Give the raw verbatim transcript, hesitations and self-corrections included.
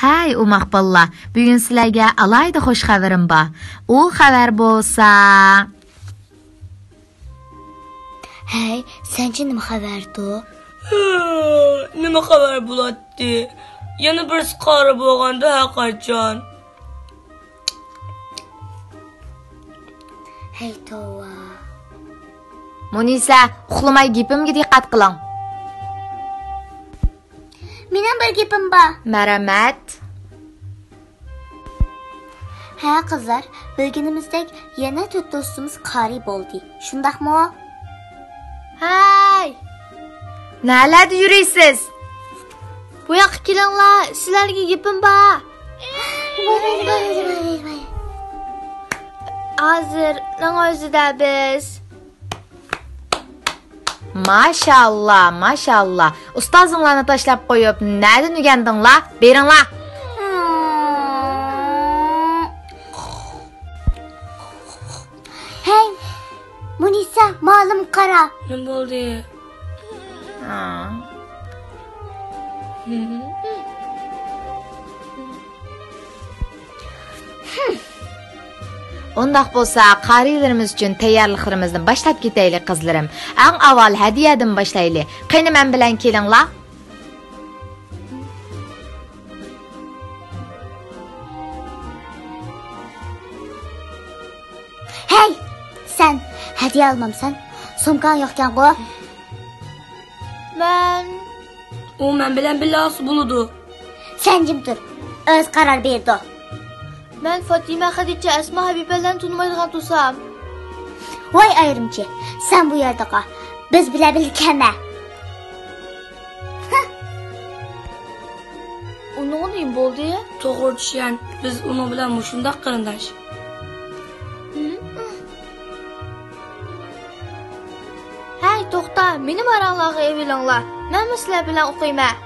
ھەي، ئوماق بالىلار، بۈگۈن سىلەرگە ئالاھىدە خۇش خەۋىرىم بار. ئۇ خەۋەر بولسا، ھەي، سەنچە نېمە خەۋەردۇ؟ نېمە خەۋەر بولاتتى؟ يەنە بىرسى قارا بولغاندۇ ھەرقاچان. ھەي، توۋا. مۇنىسە، ئۇخلىماي گېپىمگە دىققەت قىلىڭ. مېنىڭ بىر گېپىم بار. مەرھەمەت. ھە، قىزلار، بىلگىنىمىزدەك يەنە تۆت دوستىمىز قارىي بولدى. شۇنداقمۇ؟ ھەي! نەلەردە يۈرىسىز؟ بۇ ياققا كېلىڭلار، سىلەرگە گېپىم بار. ھازىرنىڭ ئۆزىدە بىز. ماشاللا، ماشاللا. ئۇستازىڭلارنى تاشلاپ قويۇپ، نەدىن ئۆگەندىڭلار؟ بېرىڭلار. ھەي، مۇنىسە، مالىم قارا. نېمە بولدى؟ ھا. ئۇنداق بولسا، قارىيلىرىمىز ئۈچۈن تەييارلىقلىرىمىزنى باشلاپ كېتەيلى، قىزلىرىم. ئەڭ ئاۋۋال ھەدىيەدىن باشلايلى. قېنى، مەن بىلەن كېلىڭلار. ھەي، سەن ھەدىيە ئالمامسەن؟ سومكاڭ يوقكەنغۇ؟ مەن. ئۇ مەن بىلەن بىللە ئالسا بولىدۇ. سەن جىم تۇر. ئۆزى قارار بېرىدۇ. مەن فاتىمە، خەدىچە، ئەسما، ھەبىبەلەرنى تونۇمايدىغان تۇرسام. ۋاي ئايرىمچى، سەن بۇ يەردە قال. بىز بىلەن بىللە كەلمە. ئۇنىڭغا نېمە بولدى؟ توغرا چۈشەن، بىز ئۇنىڭ بىلەن مۇشۇنداق قېرىنداش. ھەي، توختا، مېنى ماراڭلارغا ئېلىۋېلىڭلار. مەنمۇ سىلەر بىلەن ئوقۇيمەن.